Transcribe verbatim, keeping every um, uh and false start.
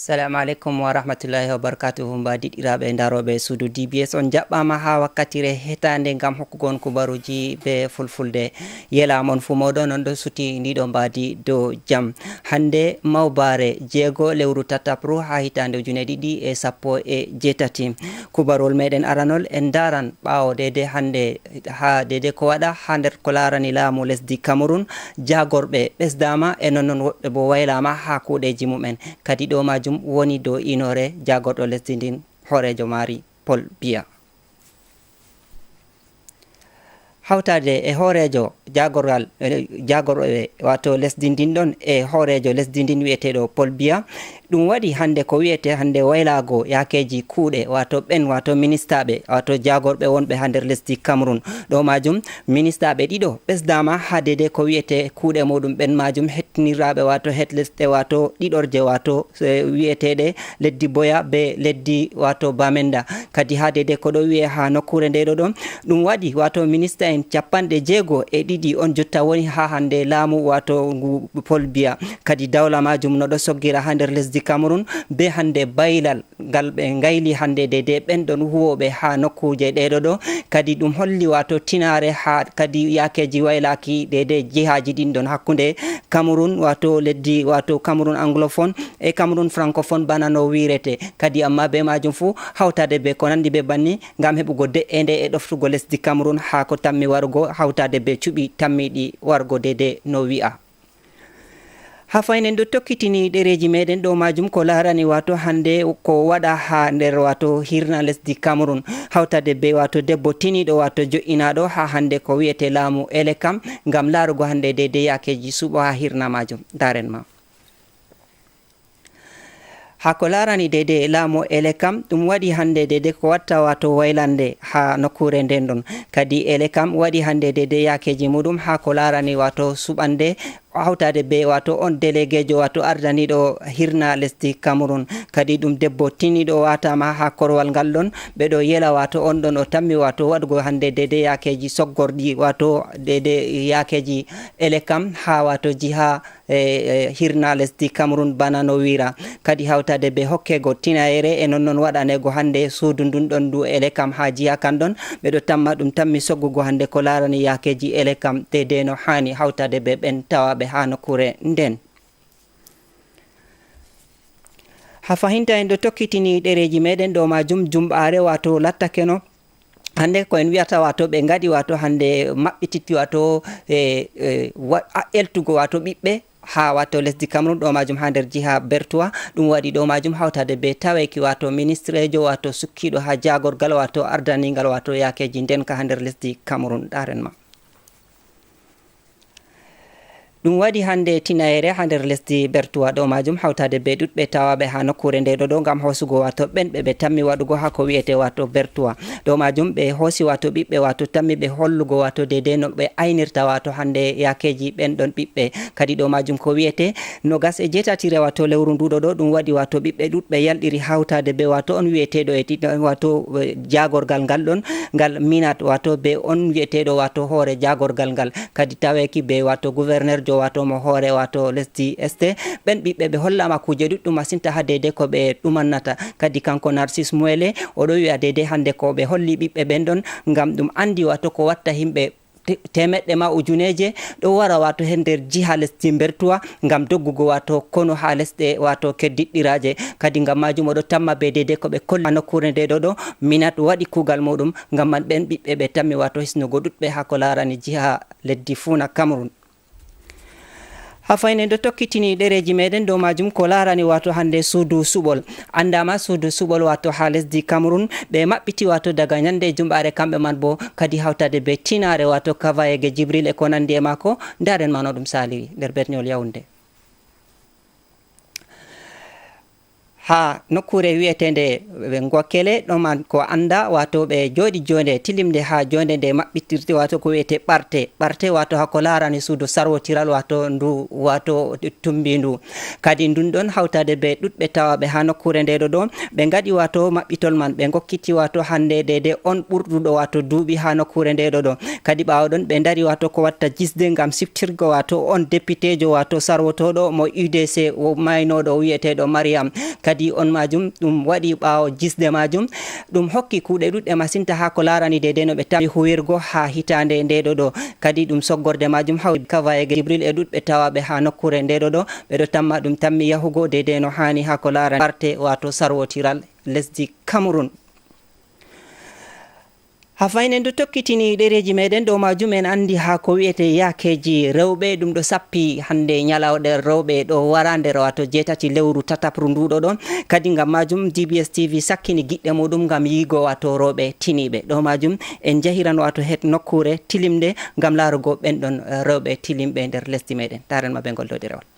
Salamu aleykum wa rahmatullahi wa barakatuhu. Mbaadiɗɗiraaɓe ndarooɓe suudu D B S, on njaɓɓaama haa wakkatire hetaande ngam hokkugo on kubaruuji bee fulfulde. Yelaa mon fuu mooɗon on ɗo suti ndiɗo mbaadi dow jam. Hannde mawbaare jeego lewru tataɓru haa hitaande ujune ɗiɗi e sappo e jeetati. Kubaruwol meɗen aranol en ndaran ɓaawo deede hannde haa deede ko waɗa haa nder ko laarani laamu lesdi Kamerun. Jaagorɓe ɓesdaama e nonnon woɗɓe boo waylaama haa kuuɗeeji mum'en. Kadi ɗo maajum woni dow iinoore jaagorɗo lesdi ndin, hooreejo maari Paul Biya. Hawtaade e hooreejo jaagorgal, eh, jaagorɓe, waato lesdi ndin ɗon, e hooreejo lesdi ndin wi'eteeɗo Paul Biya, ɗum waɗi hannde ko wi'etee hannde waylaago yaakeeji kuuɗe, waato ɓen, waato ministaaɓe, waato jaagorɓe wonɓe haa nder lesdi Kamerun. Ɗo maajum, ministaaɓe ɗiɗo ɓesdaama haa deede ko wi'etee kuuɗe muuɗum ɓen maajum hettiniraaɓe, waato het lesɗe, waato ɗiɗorje, waato, eh, wi'eteeɗe leddi Boya be leddi, waato Bamenda. Kadi haa deede ko ɗo wi'e haa nokkuure nde ɗo ɗon, ɗum waɗi, waato minista en capanɗe jeego e ɗiɗi on jotta woni haa hannde laamu, waato ngu Paul Biya. Kadi dawla maajum no ɗo soggira haa nder lesdi Kamerun be hannde baylal ngal ɓe ngayli hannde deede ɓen ɗon huwooɓe haa nokkuuje ɗe ɗo ɗo. Kadi ɗum holli, waato tinaare haa kadi yaakeeji waylaaki deede jihaaji ɗin ɗon hakkunde Kamerun, waato leddi, waato Kamerun anglophone e Kamerun francophone bana no wi'irete. Kadi amma be maajum fuu, hawtaade be ko nanndi be banni, ngam heɓugo de'ende e ɗoftugo lesdi Kamerun haa ko tammi warugo, hawtaade be cuɓi tammiiɗi warugo deede no wi'a. Haa fahin en ɗo tokkitini ɗereeji meɗen ɗo maajum ko laarani, waato hannde ko waɗa haa nder, waato hirna lesdi Kamerun, hawtaade be, waato debbo tiniiɗo, waato jo'inaaɗo haa hannde ko wi'ete laamu Elekam, ngam laarugo hannde deede yaakeeji suɓo haa hirna maajum. Ndaaren ma. Haa ko laarani deede laamu Elekam, ɗum waɗi hannde deede ko watta, waato waylande haa nokkuure nden ɗon. Kadi Elekam waɗi hannde deede yaakeeji muuɗum haa ko laarani, waato suɓande, hawtaade be, waato on delegeejo, waato ardaniiɗo hirna lesdi Kamerun. Kadi ɗum debbo tiniiɗo waataama haa korowal ngal ɗon, ɓe ɗo yela, waato on ɗon o tammi, waato waɗugo hannde deede yaakeeji soggorɗi, waato deede yaakeeji Elekam haa, waato jiha e, e, hirna lesdi Kamerun bana no wiira. Kadi hawtaade be hokkego tinayere e nonnon waɗanego hannde suudu ndun ɗon ndu Elekam haa jiha kan ɗon. Ɓe ɗo tamma ɗum tammi soggugo hannde ko laarani yaakeeji Elekam deede no haani hawtaade be ɓen tawaaɓe haa nokkuure nden. Haa fahinta en ɗo tokkitini ɗereeji meɗen ɗo maajum jumɓaare, waato lattakeno hannde ko en wi'ata, waato ɓe ngaɗi, waato hannde maɓɓititti, waato, e, e, wa-, a-, eltugo, waato ɓiɓɓe haa, waato lesdi Kamerun ɗo maajum haa nder jiha Bertuwa. Ɗum waɗi ɗo maajum hawtaade be taweeki, waato ministreejo, waato sukkiiɗo haa jaagorgal, waato ardaniingal, waato yaakeeji ndenka haa nder lesdi Kamerun. Ndaaren ma. Ɗum waɗi hannde tinayere haa nder lesdi Bertuwa ɗo maajum hawtaade be ɗuɗɓe tawaaɓe haa nokkuure nde ɗo ɗo ngam hoosugo, waato ɓen ɓe ɓe tammi waɗugo haa ko wi'ete, waato Bertuwa. Ɗo maajum ɓe hoosi, waato ɓiɓɓe, waato tammi ɓe hollugo, waato deede no ɓe aynirta, waato hannde yaakeeji ɓen ɗon ɓiɓɓe. Kadi ɗo maajum ko wi'ete nogas e jeetatire, waato lewru ndu ɗo ɗo, ɗum waɗi, waato ɓiɓɓe ɗuɗɓe yalɗiri hawtaade be, waato on wi'eteeɗo e ɗiɗo, waato, eh, jaagorgal ngal ɗon, ngal Minat, waato be on wi'eteeɗo, waato hoore jaagorgal ngal. Kadi taweeki be, waato guvernerjo, waato mo hoore, waato lesdi Este. Ɓen ɓiɓɓe ɓe hollaama kuuje ɗuɗɗum masinta haa deede ko ɓe ɗumannata. Kadi kanko Narcisse Muele, o ɗo wi'a deede hannde ko ɓe holli ɓiɓɓe ɓen ɗon, ngam ɗum anndi, waato ko watta yimɓe te-, teemeɗɗe ma ujuneeje ɗo wara, waato he nder jiha lesdi Bertuwa, ngam doggugo, waato konu haa lesɗe, waato keddiɗɗiraaje. Kadi ngam maajum o ɗo tamma be deede ko ɓe kolli haa nokkuure nde ɗo ɗo, Minat waɗi kuugal muuɗum, ngam man ɓen ɓiɓɓe ɓe tammi, waato hisnugo ɗuɗɓe haa ko laarani jiha leddi Fuuna Kamerun. Haa fahin en ɗo tokkitini ɗereeji meɗen dow maajum ko laarani, waato hannde suudu suɓol. Anndaama suudu suɓol, waato haa lesdi Kamerun, ɓe maɓɓiti, waato daga ñande jumɓaare kamɓe man boo, kadi hawtaade be tinaare, waato Kavaye ge Jibril e ko nanndi e maako. Ndaaren ma no ɗum saaliri nder berniwol Yaoundé. Haa nokkuure wi'eteende Ngokkele, ɗon man ko annda, waato ɓe jooɗi joonde tilimnde haa joonde nde maɓɓitirte, waato ko wi'ete ɓarte. Ɓarte, waato haa ko laarani suudu sarwotiral, waato ndu, waato tumbi ndu. Kadi ndun ɗon hawtaade be ɗuɗɓe tawaaɓe haa nokkuure nde ɗo ɗo. Ɓe ngaɗi, waato maɓɓitol man, ɓe ngokkiti, waato hannde deede on ɓurɗuɗo, waato duuɓi haa nokkuure nde ɗo ɗo. Kadi ɓaawo ɗon ɓe ndari, waato ko watta jisde ngam siftirgo, waato on depiteejo, waato sarwotooɗo mo U D C, o maynooɗo, o wi'eteeɗo Mariam. Kadi Di on majum ɗum waɗi ɓaawo jisde majum. Ɗum hokki kuuɗe ɗuɗɗe masinta haa ko laarani deydey no ɓe tammi huwirgo haa hitaande ndeeɗo ɗo. Kadi ɗum soggorde majum hawti Kavaye Jibril e ɗuɗɓe tawaaɓe haa nokkuure ndeeɗo ɗo. Ɓe ɗo tamma ɗum tammi yahugo deydey no haani haa ko laarani parte, waato sarwotiral lesdi Cameroun. Haa fayne ndu tokkitini ɗereeji meɗen ɗo majum en anndi haa ko wiyete yaakeeji rewɓe, ɗum ɗo sappi hannde ñalawɗe rewɓe ɗo wara nder waato jeetati lewru tataɓru nduɗo ɗo. Kadi ngam majum D B S T V sakkini giɗɗe muɗum ngam yiigo waato rewɓe tiniiɓe. Ɗo majum en njahiran waato het nokkuure tilimnde ngam laarugo ɓen ɗon, eh, rewɓe tilimɓe nder lesdi meɗen. Taaren ma ɓe ngol ɗo ɗerewol.